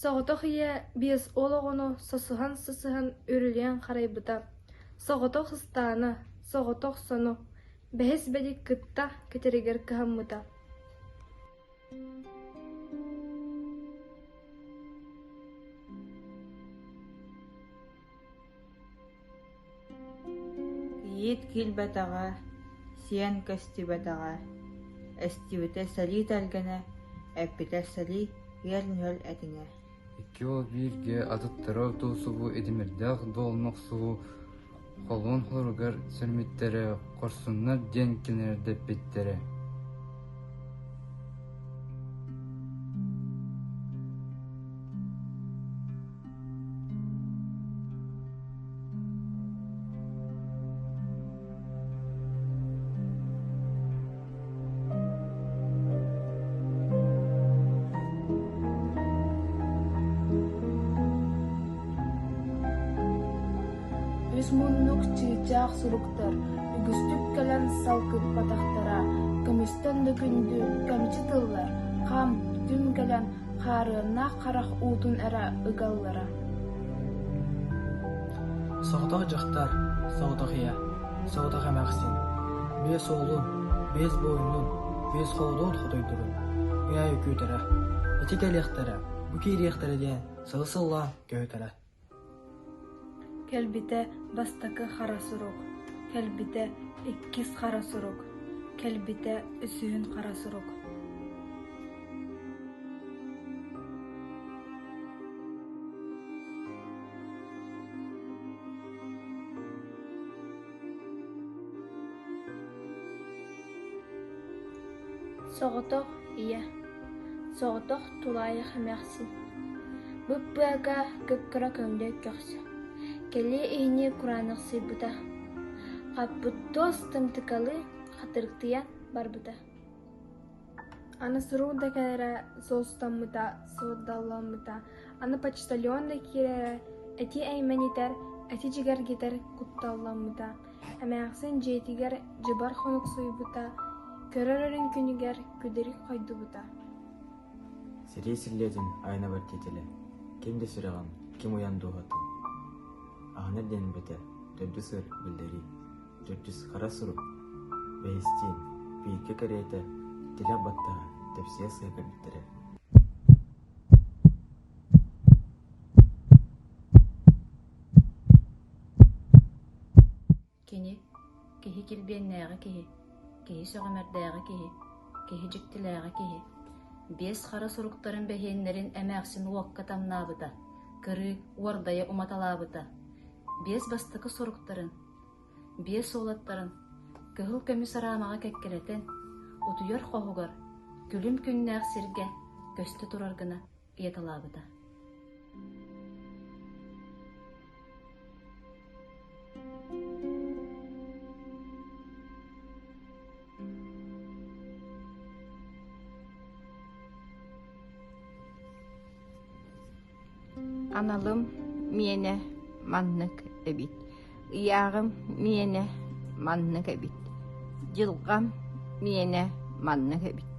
Соҕотох ийэ 50 оҕону сосуһан-сосуһан үрүлүйэн харайбыта. Соҕотох ыстаана, соҕотох сону, бэһис бэдик кытта кэтэригэр кыһаммыта. Кийиит киирбэтэҕэ, сиэн көстүбэтэҕэ, эстибитэ сэлии тэлгэнэ, эппитэ сэлии үөл-нүөл этиҥэ Икки уол бииргэ атыттара утуусубу идимирдээх дуолмохсугу холуон хоругар сөрмүттэрэ, хорсуннар диэн кинилэрдэппиттэрэ. Үс муннук чыычаах суруктар үгүстүк кэлэн салгыппатахтара, көмүстэн да күндү кэмчи тыллар хам-түм кэлэн хаарыаннаах харах уутун эрэ ыгаллара. Соҕотох дьахтар, соҕотох ийэ, соҕотох эмээхсин, биэс уолун, биэс буойунун, биэс холодуот хотойдорун үйэ күүтэрэ, ити кэлиэхтэрэ, бу киириэхтэрэ диэн сылы-сыллаан көһүтэрэ. Кэлбитэ бастакы хара сурук, кэлбитэ иккис хара сурук, кэлбитэ үсүһүн хара сурук. Соҕотох ийэ, соҕотох тулаайах эмээхсин, бып-быака кып-кыра көҥдөй көхсө, кэлиэ иһини кураанахсыйбыта, хаппыт туос тымтыкалыы хатырыктыйан барбыта. Аны сурук да кэлэрэ суостаммыта, суордалламмыта, аны почтальон да киирэрэ эти эймэнитэр, эти дьигэргитэр кутталламмыта. Эмээхсин дьиэтигэр дьыбар хонуксуйбута, көрөр өрүн күнүгэр күдэрик хойдубута. Сэрии силлиэтин айана бэртиэтэлэ, ким да сүрэҕин, ким уйан дууһатын. Аһынар диэн бэтэ, төрдүс ыр биллэрии, төрдүс хара сурук, бэһистиин, бииргэ кэриэтэ, тилэх баттаһа, тэпсийэ сыа кэлбиттэрэ. Кини киһи килбиэннээҕи киһи, киһи сөҕүмэрдээҕи киһи, киһи дьиктилээҕи киһи. Биэс хара суруктарын бэһиэннэрин эмээхсин уокка тамнаабыта, кырыы уордайа уматалаабыта. Биэс бастакы суруктарын, биэс уолаттарын кыһыл көмүс араамаҕа кэккэлэтэн, утуйар хоһугар, күлүм күннээх сиргэ көстө турар гына ыйаталаабыта. Аналым миэнэ маннык эбит, ыйааҕым миэнэ маннык эбит, дьылҕам миэнэ маннык эбит.